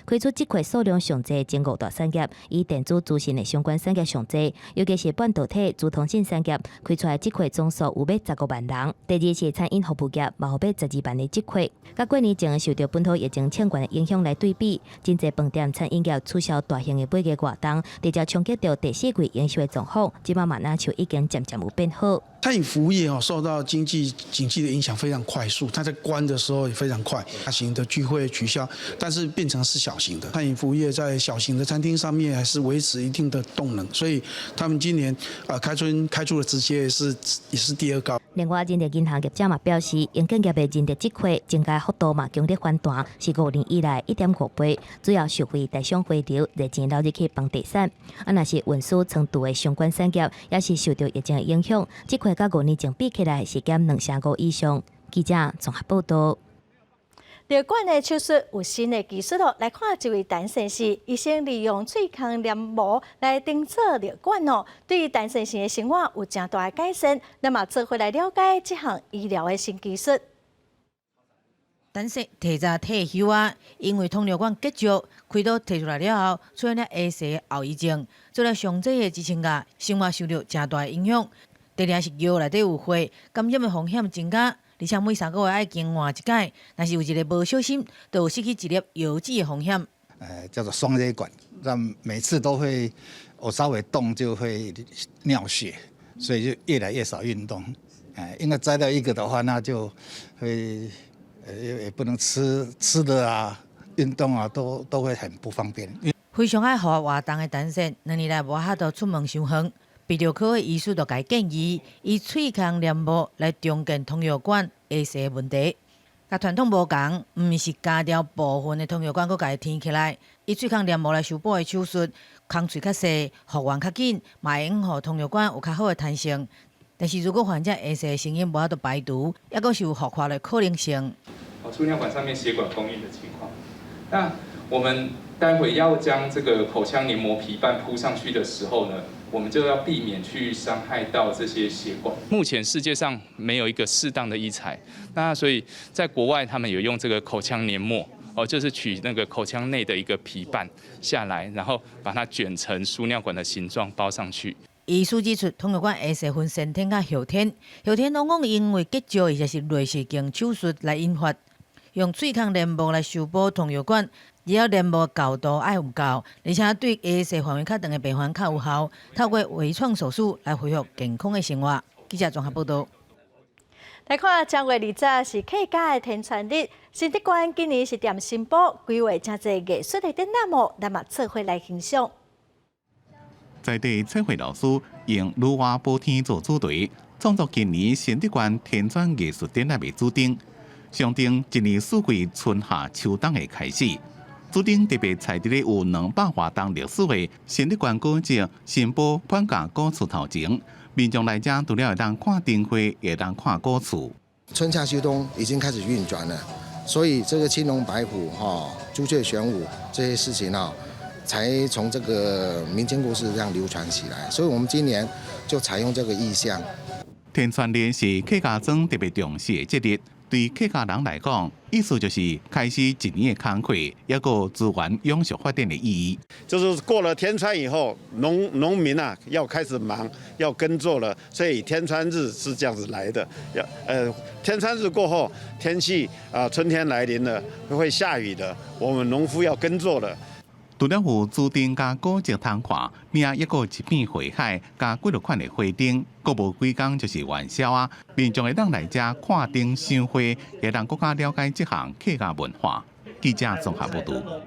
開出職缺數量上濟前五大產業，以電子資訊的相關產業上濟，尤其是半導體、資通訊產業，開出來職缺總數有欲15萬人。第二是餐飲服務業，嘛有欲12萬个職缺。佮過年前受著本土疫情衝懸的影響來對比，真濟飯店、餐飲業取消大型的買賣活動，直接衝擊著第四季營收的狀況，這擺嘛若像已經漸漸有變好。餐飲服務業哦，受到經濟景氣的影響非常快速，它在關的時候也非常快，大型的聚會取消，但是變成是小型的餐飲服務業，在小型的餐廳上面還是維持一定的動能，所以他們今年啊開春開出的職缺也是第二高。另外，人力銀行業者嘛表示，營建業的人力職缺增加幅度嘛強烈反彈，是5年以來1.5倍，主要受惠台商回流，熱錢流入去房地產。啊，若是運輸倉儲的相關產業，也是受著疫情的影響，職缺佮5年前比起來是減2成5以上。記者綜合報道。尿管的手術有新的技術囉，來看這位陳先生，醫生利用喙腔黏膜來釘做尿管哦，對陳先生的生活有誠大的改善。咱嘛做伙來了解這項醫療的新技術。陳生提早退休啊，因為通尿管結石開刀提出來了後，出現了下瀉後遺症，做了上濟的支撐下，生活受著誠大的影響。第二是尿內底有血，感染的風險增加。而且每3個月愛更換一擺，若是有一个無小心，就有失去一粒藥子的風險。叫做雙熱管，讓每次都會我稍微動就會尿血，所以就越來越少運動。因為摘掉一個的話，那就會也不能吃吃的啊，運動啊，都會很不方便。非常愛戶外活動的陳生，2年來無法度出門傷遠。泌尿科的醫師就共伊建議，以喙腔黏膜來重建通尿管下瀉問題。佮傳統無仝，毋是鉸掉部分的通尿管，閣共伊填起來。以喙腔黏膜來修補的手術，空喙較細，復原較緊，嘛會用予通尿管有較好的彈性。但是如果患者下瀉成因無法度排除，抑閣是有復發的可能性。輸尿管上面血管供應的情況，那我們待會要將這個口腔黏膜皮瓣鋪上去的時候呢，我們就要避免去傷害到這些血管。目前世界上沒有一個適當的醫材，那所以在國外他們有用這個口腔黏膜，哦，就是取那個口腔內的一個皮瓣下來，然後把它捲成輸尿管的形狀包上去。醫師指出，通尿管下瀉分先天佮後天，後天往往因為結石或者是內視鏡手術來引發。用喙腔黏膜來修補通尿管，而且黏膜厚度愛有夠，而且對下舌範圍較長的病患較有效。透過微創手術來恢復健康的生活。記者綜合報道。來看正月二十是客家的天穿日，新竹縣今年是踮新埔規劃誠濟藝術的展覽哦，咱嘛做伙來欣賞。在地彩繪老師用女媧補天做主題，創作今年新竹縣天穿藝術展覽的主燈，象徵一年四季春夏秋冬的開始。主燈特別採佇咧有200外冬歷史的新竹縣古蹟新埔潘家古厝頭前。民眾來遮除了會當看燈會，會當看古厝。春夏秋冬已經開始運轉了，所以這個青龍白虎、哈朱雀玄武這些事情啊，才從這個民間故事這樣流傳起來。所以我們今年就採用這個意象。天穿日是客家莊特別重視的節日，對客家人來講，意思就是開始一年的工課，抑閣資源永續發展的意義。就是過了天穿以後，農民啊要開始忙，要耕作了，所以天穿日是這樣子來的。要天穿日過後，天氣啊春天來臨了，會下雨的，我們農夫要耕作了。除了有主燈佮古蹟通看，另抑閣一片花海，佮幾落款的花燈，閣無幾工就是元宵啊！民眾會當來遮看燈賞花，會當閣較了解這項客家文化。記者綜合報導。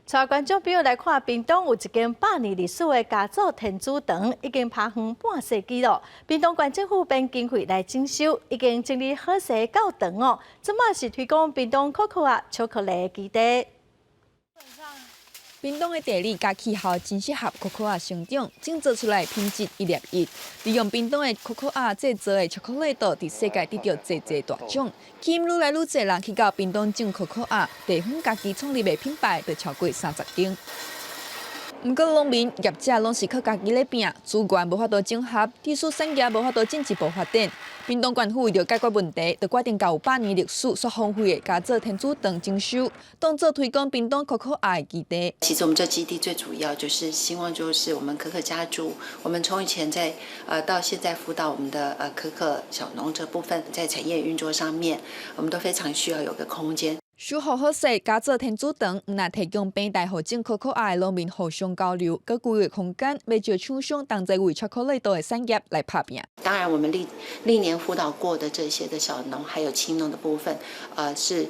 帶觀眾朋友來看，屏東有一間百年歷史的家族天主堂，已經拍遠半世紀囉。屏東縣政府編經費來整修，已經整理好勢教堂哦。這馬是推廣屏東可可仔巧克力的基地。屏東的地理佮氣候真適合可可仔生長，種植出來品質一粒一。利用屏東的可可仔製作的巧克力豆，佇世界得著濟濟大獎，吸引愈來愈濟人去到屏東種可可仔，地方家己創立的品牌就超過30間。毋過農民業者攏是靠家己咧拚，資源無法度整合，致使產業無法度進一步發展。屏東縣府為著解決問題，就決定共有百年歷史、煞荒廢的嘉祖天主堂整修，當作推廣屏東可可仔的基地。其實我們這基地最主要就是希望，就是我們可可家族，我們從以前在到現在輔導我們的可可小農這部分，在產業運作上面，我們都非常需要有個空間。修復好勢，嘉祖天主堂，毋但提供平台，予種可可仔的農民互相交流，閣規劃空間，欲招廠商同齊為巧克力豆的產業來拍拚。當然，我們歷年輔導過的這些的小農，還有青農的部分，是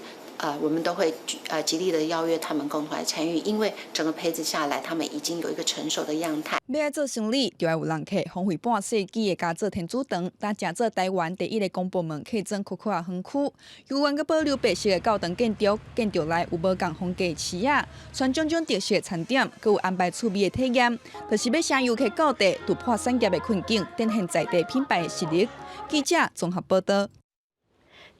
我們都會極力的邀約他們共同來參與，因為整個培植下來，他們已經有一個成熟的樣態。欲愛做生理，就愛有人客。荒廢半世紀的嘉祖天主堂，當成做台灣第一个公部門客莊可可仔園區，猶原閣保留白色的教堂建築，建築內有無仝風格的市仔，傳種種特色餐點，閣有安排趣味的體驗，就是欲請遊客到地突破產業的困境，展現在地品牌的實力。記者綜合報道。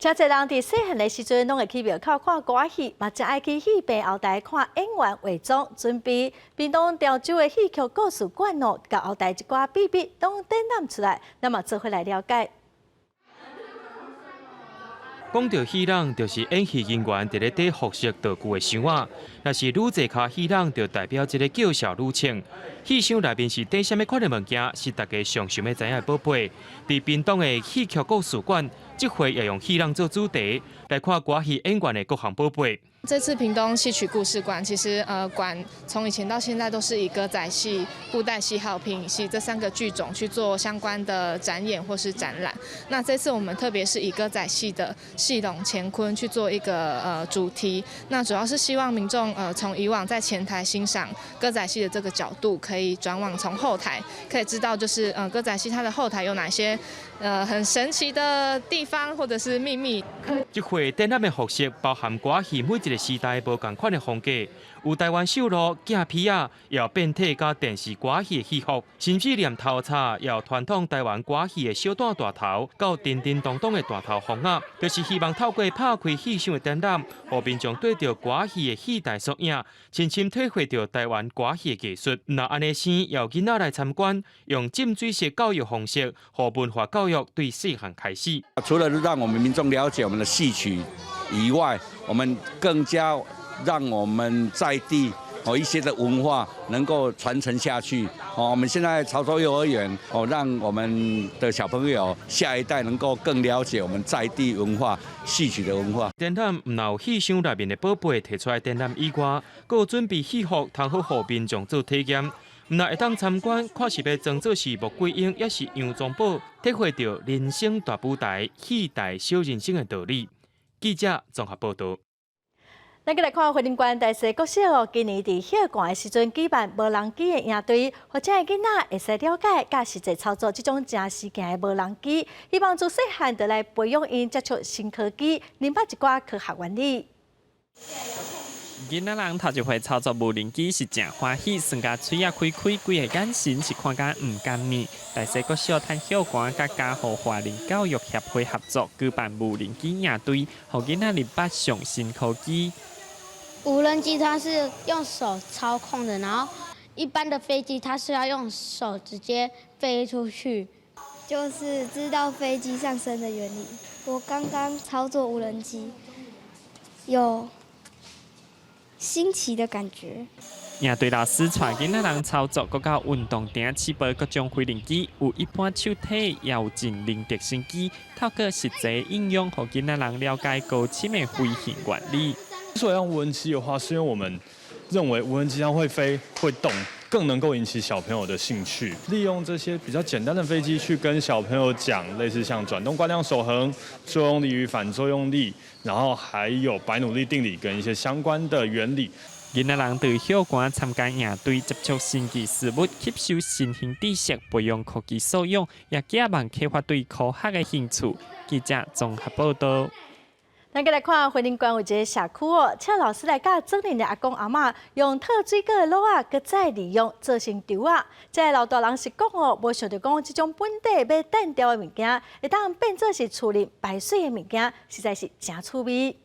誠濟人佇細漢的時陣，攏會去廟口看歌仔戲，嘛誠愛去戲棚後台看演員化妝，準備。屏東潮州的戲曲故事館哦，共後台一寡秘密攏展覽出來，咱嘛做伙來了解。講著戲籠，就是演戲人員佇咧底服飾道具的箱仔。若是愈濟跤戲籠，就代表這个叫數愈清。戲箱內面是佇啥物款的物件，是大家上想欲知影的寶貝。佇屏東的戲曲故事館，這回也用戲籠做主題，來看歌仔戲演員的各項寶貝。這次屏東戲曲故事館，其實館從以前到現在都是以歌仔戲、布袋戲還有皮影戲這三個劇種去做相關的展演或是展覽。那這次我們特別是以歌仔戲的戲籠乾坤去做一個主題，那主要是希望民眾從以往在前台欣賞歌仔戲的這個角度，可以轉往從後台，可以知道就是歌仔戲它的後台有哪些很神奇的地方或者是秘密。這回展覽的服飾包含歌仔戲每一個時代無仝款的風格，有台灣繡路、鏡皮仔，也有變體佮電視歌仔戲的戲服，甚至連頭插也有傳統台灣歌仔戲的小短大頭，到叮叮當當的大頭鳳仔，就是希望透過拍開戲箱的展覽，予民眾對著歌仔戲的戲台縮影，深深體會著台灣歌仔戲的藝術。若按呢生，也有囡仔來參觀，用浸水式教育方式，予文化教育對細漢開始。除了讓我們民眾了解我們的戲曲以外，我們更加讓我們在地哦一些的文化能夠傳承下去。哦，我們現在潮州幼兒園哦，讓我們的小朋友下一代能夠更了解我們在地文化、戲曲的文化。展覽毋但有戲箱內面的寶貝提出來展覽以外，閣有準備戲服，通好予民眾做體驗。毋但會當參觀，看是欲裝做是穆桂英，抑是楊宗保，體會著人生大舞台、戲台小人生的道理。記者綜合報導。咱閣來看花蓮縣大勢國小，今年佇歇寒的時陣舉辦無人機的營隊，予遮的囡仔會使了解佮實際操作這種誠時行的無人機，希望自細漢就來培養𪜶接觸新科技，明白一寡科學原理。囡仔人頭一回操作無人機是誠歡喜，耍甲喙仔開開，規个眼神是看甲毋甘願。大勢國小趁歇寒佮嘉禾華人教育協會合作舉辦無人機營隊，予囡仔入捌上新科技。無人機它是用手操控的，然後一般的飛機它是要用手直接飛出去。就是知道飛機上升的原理。我剛剛操作無人機，有新奇的感覺。營隊老師帶囡仔人操作，閣到運動場試飛各種飛行機，有一般手提，也有智能直升機。透過實際應用，予囡仔人了解高深的飛行原理。所以用無人機的話，是因為我們認為無人機它會飛、會動，更能夠引起小朋友的興趣。利用這些比較簡單的飛機去跟小朋友講，類似像轉動慣量守恆、作用力與反作用力，然後還有白努利定理跟一些相關的原理。囡仔人佇歇寒參加營隊，接觸新奇事物，吸收新興知識，培養科技素養，也寄望啟發對科學的興趣。記者綜合報道。咱閣來看花蓮縣有一个社區哦，請老師來教祖齡的阿公阿嬤用套水果的橐仔，閣再利用做成櫥仔。這个老大人是講哦，無想著講這種本底欲擲掉的物件，會當變做是厝裡擺媠的物件，實在是誠趣味。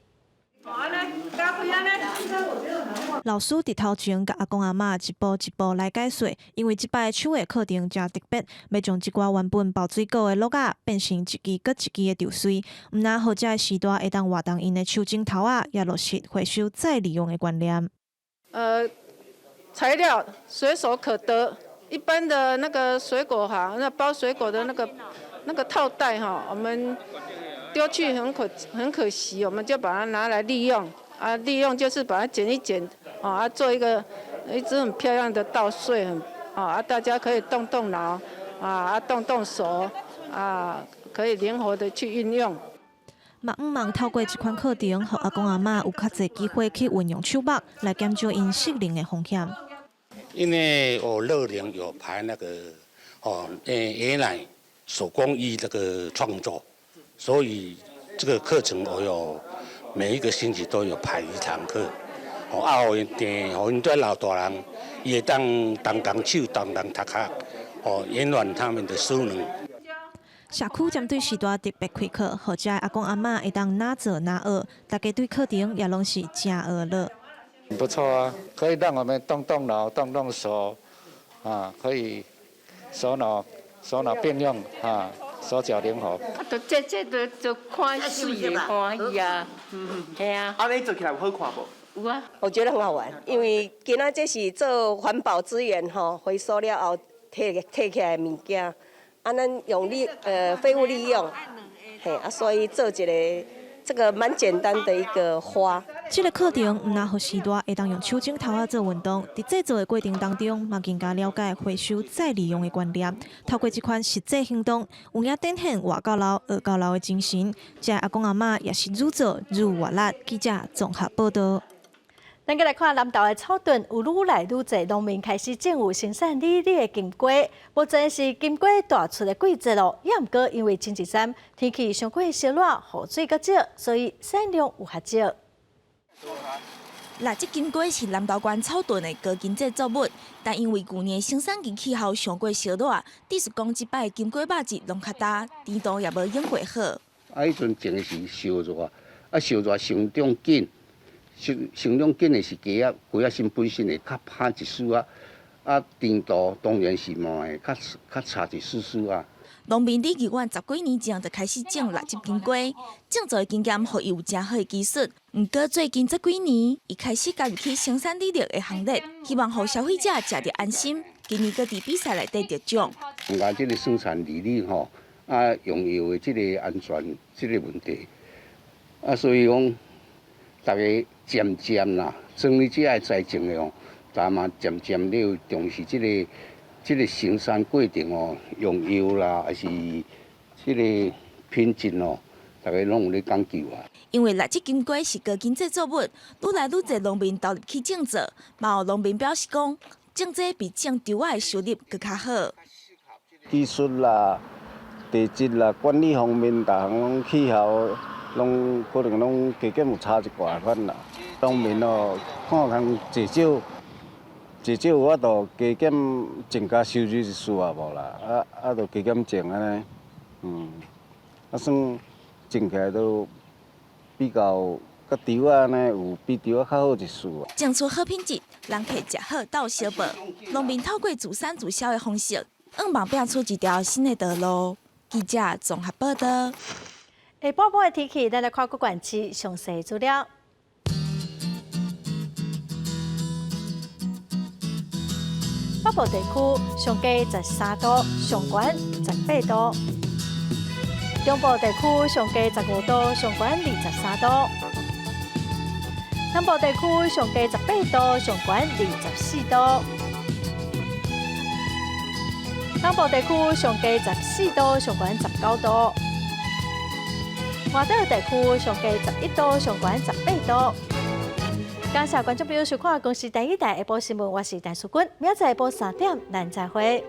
老師佇頭前共阿公阿嬤一步一步來解說，因為這擺手藝課程誠特別，欲將這寡原本包水果的橐仔變成一支閣一支的櫥穗，毋但予這个時代會當活動𪜶的手指頭仔，也落實回收再利用的觀念。材料隨手可得，一般的那個水果哈，那包水果的那個套袋哈，我們丟去很可惜，我們就把它拿來利用。啊，利用就是把它剪一剪，啊，做一支很漂亮的稻穗，很啊，大家可以動動腦，啊，動動手，啊，可以靈活的去運用。嘛向望透過這款課程，予阿公阿嬤有較濟機會去運用手目，來減少𪜶失能的風險。因為我樂齡有排那個哦，爺奶手工藝這個創作，所以這個課程我有每一個星期都有排一堂課，哦啊，予𪜶訂，予𪜶這老大人，伊會當動動手、動動頭殼，哦，延緩他們的失能。社區針對時代特別開課，予遮的阿公阿嬤會當哪做哪學，大家對課程也攏是誠學樂。不錯啊，可以讓我們動動腦、動動手，啊，可以手腦並用啊，手腳靈活。啊，就這就看媠的歡喜啊，係啊。啊，你做起來有好看無？有啊。我覺得很好玩，因為今仔這是做環保資源吼，回收了後提起來的物件，啊，咱用廢物利用，嘿啊，所以做一個這個蠻簡單的一個花。這个課程毋但予時代會當用手指頭仔做運動，佇製作的過程當中，嘛更加了解回收再利用的觀念。透過這款實際行動，有影展現活到老學到老的精神。遮的阿公阿嬤也是愈做愈活力。記者綜合報道。咱閣來看南投的草屯，有愈來愈濟農民開始種有生產履歷的金瓜。目前是金瓜大出的季節囉，也毋過因為星期三天氣傷過燒熱，雨水較少，所以產量有較少。蠟質金瓜是南投縣草屯的高經濟作物，但因為舊年生產期氣候傷過燒熱，致使講這擺金瓜肉質攏較焦，甜度也無湧過好。啊，彼陣種的是燒熱，啊燒熱成長緊，成長緊的是瓜仔，瓜仔身本身會較歹一絲仔，啊甜度當然是嘛會較差一絲絲仔。農民李義遠十幾年前就開始種蠟質金瓜，種作的經驗予伊有誠好的技術。毋過最近這幾年，伊開始加入去生產履歷的行列，希望予消費者食著安心。今年閣佇比賽內底得獎。增加這個生產履歷吼，啊，用藥的這個安全這個問題，啊，所以講，逐家漸漸啦，裝你這個栽種的哦，但嘛漸漸咧重視這個生產過程哦，用藥啦，還是這個品質哦，逐家攏有咧講究啊。因為蠟質金瓜是高經濟作物，愈來愈濟農民投入去種植，嘛有農民表示講，種這比種稻仔的收入閣較好。技術啦、地質啦、管理方面，逐項攏氣候，攏可能攏加減有差一寡款啦。農民哦，看通至少至少有法度加減增加收入一絲也無啦，啊啊，就加減種按呢，啊算種起來都比較佮稻仔按呢有比稻仔較好一絲啊。種出好品質，人客食好鬥相報。農民透過自產自銷的方式，向望拼出一條新的道路。記者綜合報道。下晡晡的天氣，咱來看各縣市詳細資料。北部地區上低13度，上懸18度；中部地區上低15度，上懸23度；南部地區上低18度，上懸24度；東部地區上低14度，上懸19度；外島地區上低11度，上懸18度。感謝觀眾朋友收看《公視第一台下晡新聞》，我是陳淑君，明仔載下晡3點，咱再會。